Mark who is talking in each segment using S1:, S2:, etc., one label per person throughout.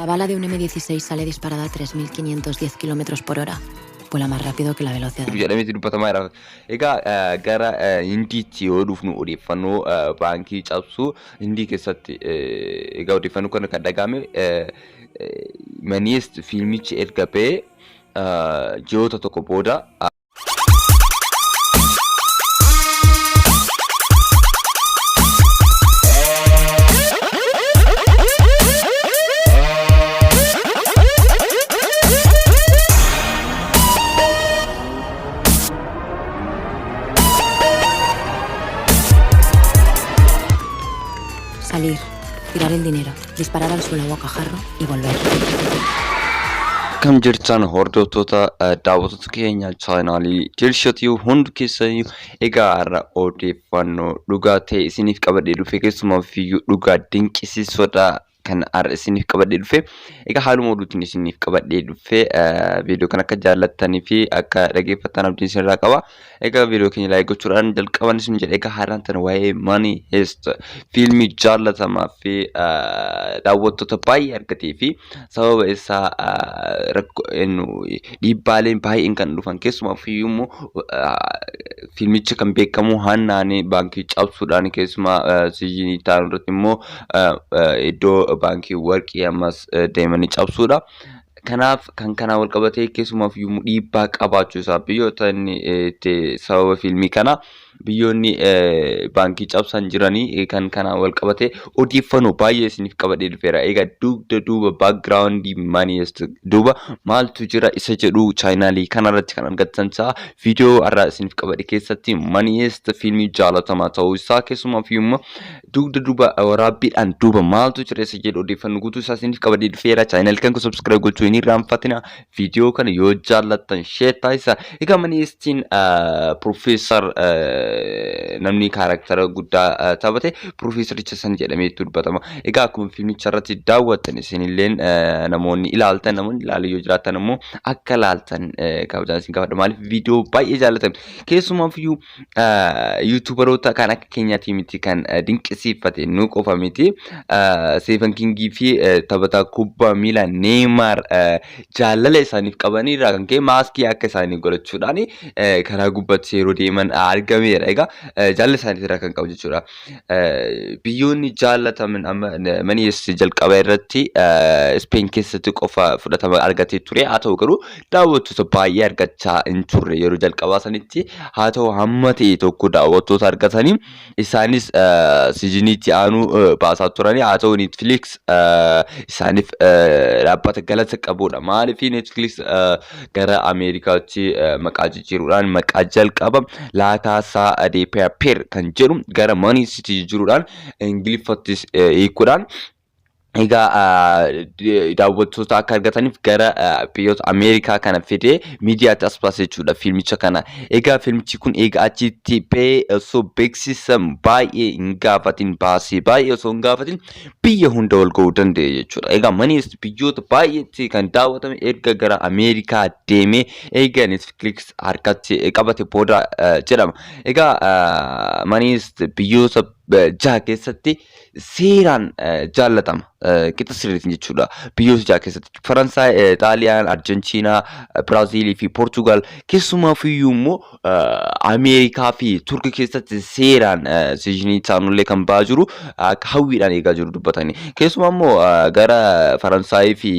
S1: La bala de un M16 sale disparada a 3.510 kilómetros por hora. Vuela más rápido que la velocidad.
S2: Jedhameeti dubbatamaa jira. Egaa gara Hindiitti yoo dhufnu, odeeffannoo baankii cabsuu Hindii keessatti, egaa odeeffannoo kana kan dhagahame Money Heist fiilmichi erga ba'ee ji'oota tokko booda.
S1: Salir, tirar el dinero, disparar al suelo a bocajarro y volver.
S2: Akkam jirtan, hordoftoota, daawwattoota keenya chaanaalii Dilshatii hundi keessaniyyuu? Egaa har'a odeeffannoo dhugaa ta'e isiniif qabadhee dhufe. Keessumaa fiyyuu dhugaa dinqisiisoodha kan har'a isiniif qabadhee dhufe. Egaa haaluma oduutiin isiniif qabadhee dhufe, viidiyoo kana akka jaallattanii fi akka dhaggeeffattan abdiin isinirraa qaba. Egaa viidiyoo keenya like gochuudhaan jalqaban isin jedha. Egaa har'aan tana waa'ee Money Heist, fiilmii jaallatamaa fi daawwattoota baay'ee argatee fi sababa isaa rakkoo dhiibbaaleen baay'een kan dhufan, keessumaa fiyyuu immoo fiilmichi kan beekamu hannaanii baankii cabsuudhaan, keessumaa season ta'an irratti immoo iddoo baankii warqii ammas deemanii cabsuudha. Kanaaf kan kanaan wal qabatee keessumaa fiyyuu dhiibbaa qabaachuu isaa, biyyoota inni itti sababa fiilmii kana biyyoonni baankii cabsan jiranii, kan kanaan wal qabatee odeeffannoo baay'ee isiniif qabadhee dhufeera. Egaa dugda duuba background Money Heist duuba maaltu jira isa jedhu chaanaalii kanarratti kan argattan ta'a. Viidiyoo har'aa isiniif qabadhe keessatti Money Heist fiilmii jaalatamaa ta'uu isaa, keessumaa fi immoo dugda duuba waraabbiidhaan duuba maaltu jira isa jedhu odeeffannoo guutuu isaa isiniif qabadhee dhufeera. Chaanaalii kan subscribe gochuu hin irraanfatina. Viidiyoo kana yoo jaallattan share taasisa. Egaa Money Heistiin Profeesar namni character guddaa taphate Profeesaricha san jedhameetu dubbatama. Egaa akkuma fiilmicha irratti daawwattan, isinilleen namoonni ilaaltan, namoonni ilaalan yoo jiraatan immoo akka ilaaltan kabajaan isin gaafadha. Maaliif viidiyoo baay'ee jaallatan, keessumaafiyyuu YouTuberoota kan akka keenyaati miti kan dinqisiifate, nu qofa miti. Stephen Kingii fi taphataa kubbaa miilaa Neeymaar jaalala isaaniif qabanirraa kan ka'e maaskii akka isaanii godhachuudhaan karaa gubbaatti yeroo deeman argameera. Egaa jaalala isaaniitirraa kan qabu jechuudha. Biyyoonni jaallataman amma Money Heist jalqaba irratti Speen keessatti qofa fudhatama argatee ture. Haa ta'u garuu daawwattoota baay'ee argachaa hin turre yeroo jalqabaa sanitti. Haa ta'u hamma ta'e tokko daawwattoota argatanii isaanis seasoniitti aanu baasaa turanii. Haa ta'u Netflix isaaniif dhaabbata galata qabudha. Maaliif Netflix gara Ameerikaatti maqaa jijjiiruudhaan maqaa jalqaba La Casa de Papel kan jedhu gara Money Heist jijjiiruudhaan Ingiliffattis hiikuudhaan, egaa daawwattoota akka argataniif gara biyyoota Ameerikaa kana fidee miidiyaatti as baase jechuudha fiilmicha kana. Egaa fiilmichi kun egaa achitti ba'ee osoo beeksisa baay'ee hin gaafatin, baasee baay'ee osoo hin gaafatin biyya hunda wal ga'uu danda'e jechuudha. Egaa Money Heist biyyoota baay'eetti kan daawwatame erga gara Ameerikaa deemee, eega Netflix harkatti qabate booda jedhama. Egaa Money Heist biyyoota jaha keessatti seeraan jaallatama. Qixa sirriitiin jechuudha. Biyyoota jaha keessatti Faransaay, Xaaliyaan, Arjentiinaa, Biraaziilii fi Poortugaal, keessumaafiyyuu immoo Ameerikaa fi Turkii keessatti seeraan seasonii isaanullee kan ba'aa jiru akka hawwiidhaan eegaa jiru dubbatanii. Keessumaa immoo gara Faransaayii fi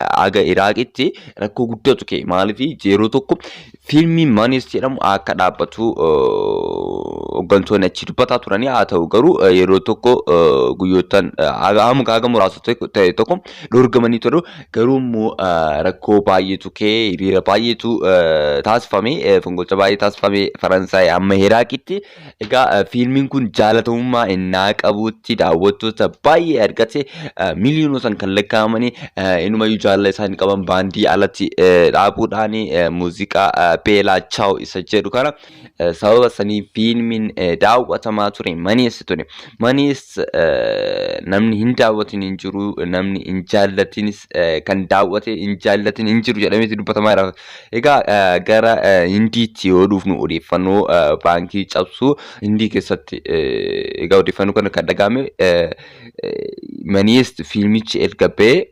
S2: haga Iraaqitti rakkoo guddatu ka'e. Maaliif yeroo tokko fiilmiin Money Heist jedhamu akka dhaabbatu hooggantoonni achi dubbataa turanii. Haa ta'u garuu yeroo tokko guyyoottan haga muraasa ta'e tokko dhorgamanii turu. Garuu immoo rakkoo baay'eetu ka'e, hiriira baay'eetu taasifame, fonqolcha baay'ee taasifame Faransaay amma Iraaqitti. Egaa fiilmiin kun jaalatamummaa innaa qabutti daawwattoota baay'ee argate, miiliyoonootaan kan lakkaa'amanii inumayyuu jaalala isaanii qaban baandii alatti dhaabuudhaan muuziqaa Bella Ciao isa jedhu kana sababa sanii fiilmiin daawwatamaa ture Money Heist ture. Money Heist namni hin daawwatin hin jiru, namni hin jaallatinis kan daawwate hin jaallatin hin jiru jedhameeti dubbatamaa jira. Egaa gara Hindiitti yoo dhufnu, odeeffannoo baankii cabsuu Hindii keessatti, egaa odeeffannoo kana kan dhagahame Money Heist fiilmichi erga ba'ee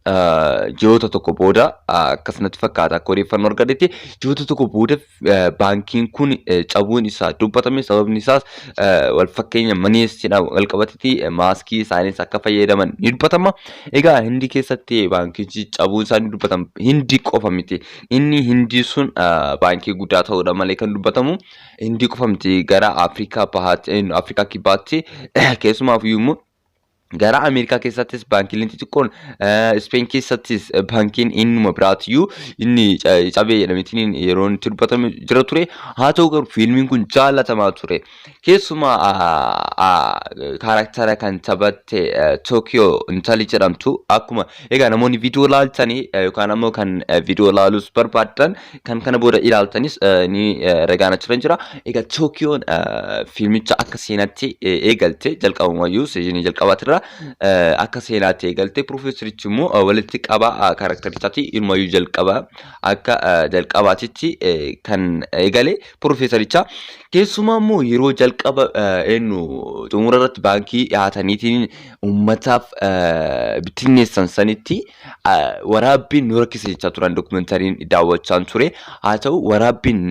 S2: Ji'oota tokko booda, akkasumatti fakkaata akka odeeffannoo argatetti, ji'oota tokko booda baankiin kun cabuun isaa dubbatame. Sababni isaas wal fakkeenya Money Heistiidhaan wal qabatetti maaskii isaanis akka fayyadaman ni dubbatama. Egaa Hindii keessatti baankichi cabuun isaa ni dubbatama. Hindii qofa miti. Inni Hindii sun baankii guddaa ta'uudha malee kan dubbatamu Hindii qofa miti, gara Afrikaa Bahaatti, Afrikaa Kibbaatti, keessumaaf immoo gara Ameerikaa keessattis baankiileen xixiqqoon, Ispeen keessattis baankiin innuma biraatiyyuu inni cabee jedhameetiin yeroo itti dubbatame jira ture. Haa ta'u garuu fiilmiin kun jaalatamaa ture. Keessumaa kaarakteera kan taphatte Tookiyoo intalli jedhamtu, akkuma egaa namoonni viidiyoo ilaaltanii yookaan ammoo kan viidiyoo ilaaluus barbaadan kan kana booda ilaaltanis ni ragaan achirra jira. Egaa Tookiyoon fiilmicha akka seenaatti eegalte, jalqabumayyuu seasonii jalqabaatirra akka seenaatti eegalte. Piroofeesarichi immoo walitti qaba kaarakterichaati. Inumayyuu jalqaba akka jalqabaatitti kan eegale piroofeesaricha. Keessumaa immoo yeroo jalqaba eenyu xumura irratti baankii dhiyaataniitiin uummataaf bittinneessan sanitti waraabbiin nu rakkise jechaa turan, dokumentariin daawwachaan ture. Haa ta'u, waraabbiin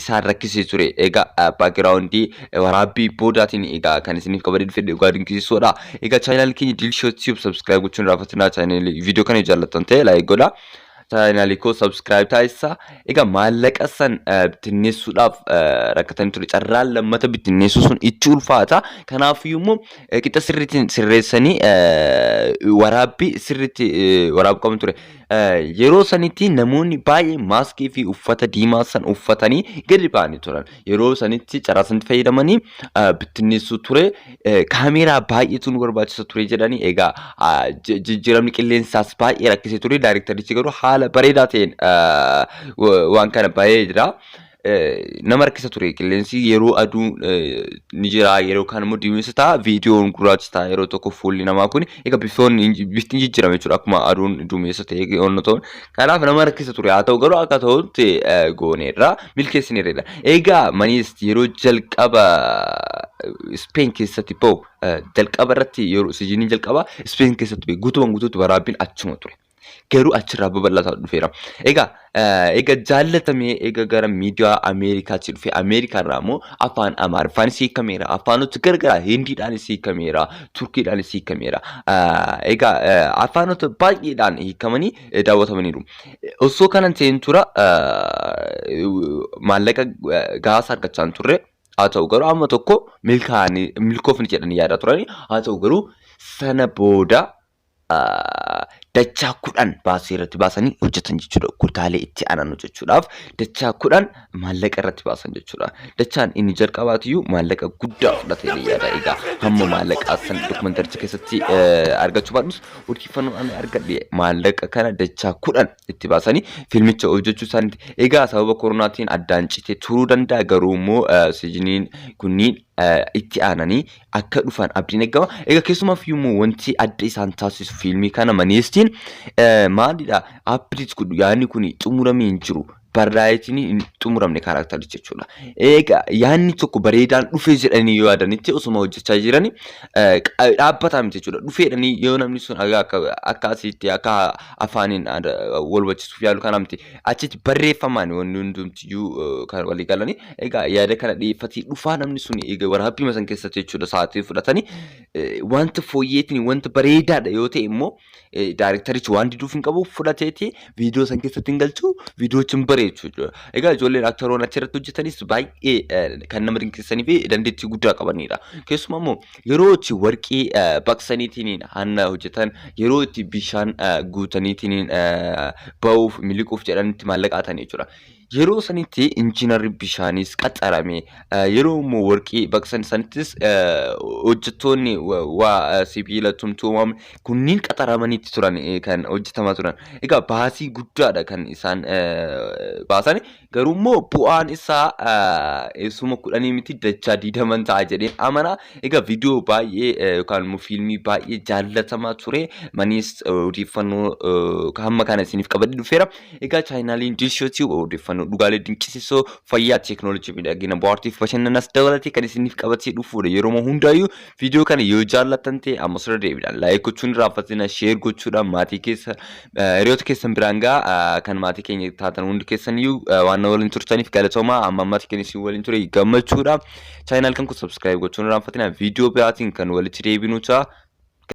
S2: isaan rakkisee ture. Egaa backgroundii waraabbii boodaatiin egaa kan isiniif qabadee dhufe dhugaa dinqisiisuudha. Egaa chaanaalii keenya Dilshoo Tube subscribe gochuun raafatinaa. Chaanaalii viidiyoo kana jaallattan ta'e like godhaa. Chaanaalii koo subscribe taasisaa. Egaa maallaqa san bittinneessuudhaaf rakkatanii ture. Carraan lammata bittinneessuu sun itti ulfaata. Kanaafiyyuu immoo qixa sirriitiin sirreessanii waraabbii sirriitti waraabuu qabu ture. Yeroo sanitti namoonni baay'een maaskii fi uffata diimaa san uffatanii gadi ba'anii turan. Yeroo sanitti carraa sanitti fayyadamanii bittinneessuu ture. Kaameeraa baay'eetu nu barbaachisa ture jedhanii. Egaa jijjiiramni qilleensaas baay'ee rakkisee ture. Daayirektarichi garuu haala bareedaa ta'een waan kana bahee jira. Nama rakkisa ture qilleensi, yeroo aduu ni jira, yeroo kaan immoo duumessa ta'a, viidiyoon gurraacha ta'a yeroo tokko, fuulli namaa kun egaa bifoonni bifti ni jijjiirama jechuudha akkuma aduun duumessa ta'e onnoo ta'u. Kanaaf nama rakkisa ture. Haa ta'u garuu akka ta'utti gooneerra, milkeessineerra. Egaa Money Heist yeroo jalqaba Ispeen keessatti bahu, jalqaba irratti yeroo seasonii jalqaba Ispeen keessatti bahe, guutumaan guutuutti waraabbiin achuma ture. Garuu achirraa babal'ataa dhufeera. Egaa egaa jaallatamee egaa gara miidiyaa Ameerikaatti dhufe. Ameerikaarraa immoo afaan Amaariffaanis hiikameera, afaanota garagaraa Hindiidhaanis hiikameera, Turkiidhaanis hiikameera. Egaa afaanota baay'eedhaan hiikamanii daawwatamaniiru. Osoo kanan ta'in tura maallaqa gahaas argachaa hin turre. Haa ta'u garuu amma tokko milkaa'anii milkoofni jedhanii yaadaa turani. Haa ta'u garuu sana booda dachaa 10 baasii irratti baasanii hojjetan jechuudha. Kutaalee itti aanan hojjechuudhaaf dachaa 10 maallaqa irratti baasan jechuudha. Dachaan inni jalqabaatiyyuu maallaqa guddaa fudhatee yaada. Egaa hamma maallaqaa san dokumentaricha keessatti argachuu baadhus, odeeffannoo ani argadhe maallaqa kana dachaa 10 itti baasanii fiilmicha hojjechuu isaaniiti. Egaa sababa koronaatiin addaan citee turuu danda'a, garuu immoo seasoniin kunniin itti aananii akka dhufan abdiin eegama. Egaa keessumaaf immoo wanti adda isaan taasisu fiilmii kana Money Heistiin maalidha? Update godhu, yaadni kun xumuramee hin jiru. Barraa'eetiin hin xumuramne kaarakterichi jechuudha. Egaa yaadni tokko bareedaan dhufee jedhanii yoo yaadanitti osuma hojjechaa jiranii dhaabbataa miti jechuudha. Dhufeedhanii yoo namni sun akka asitti akka afaaniin wal hubachiisuuf yaalu kana miti. Achitti barreeffamaan wanni hundumtiyyuu kan walii galanii egaa yaada kana dhiyeeffatee dhufaa namni sun egaa waraabbii san keessatti jechuudha sa'aatii fudhatanii wanta fooyyeetiin wanta bareedaadha yoo ta'e immoo daayirektarichi waan diduuf hin qabu, fudhateeti viidiyoo san keessatti hin galchu, viidiyoochi hin bareechu jechuudha. Egaa ijoolleen aktaroon achirratti hojjetanis baay'ee kan nama dinqisiisanii fi dandeettii guddaa qabanidha. Keessumaa immoo yeroo itti warqii baqsaniitiin hanna hojjetan, yeroo itti bishaan guutaniitiin ba'uuf miliquuf jedhanitti maallaqa hatan jechuudha. Yeroo sanitti injiinarri bishaanis qaxarame, yeroo immoo warqii baqsan sanittis hojjettoonni waa sibiila tumtuumaam kunniin qaxaramaniitti turan kan hojjetamaa turan. Egaa baasii guddaadha kan isaan baasan, garuu immoo bu'aan isaa eessuma 10 miti, dachaa 20n ta'a jedheen amana. Egaa viidiyoo baay'ee yookaan immoo fiilmii baay'ee jaallatamaa ture. Manis odeeffannoo hamma kana isiniif qabadhee dhufeera. Egaa chaayinaaliin Diishoo Tube odeeffannoo Odeeffannoo dhugaalee dinqisiisoo fayyaa, teekinooloojii, miidhagina, bohaartii fi bashannanas dabalatee kan isiniif qabatee dhufuudha. Yeroo hundaayyuu viidiyoo kana yoo jaallattan ta'e, ammas irra deebiidhaan like gochuun irraanfatina, share gochuudhaan maatii keessa, hiriyoota keessan biraan ga'a. Kan maatii keenya taatan hundi keessaniyyuu waan na waliin turtaniif galatoomaa. Amma ammatti kan isin waliin ture Gammachuudha. Channel kan kun subscribe gochuun irraanfatina. Viidiyoo biraatiin kan walitti deebinu ta'a.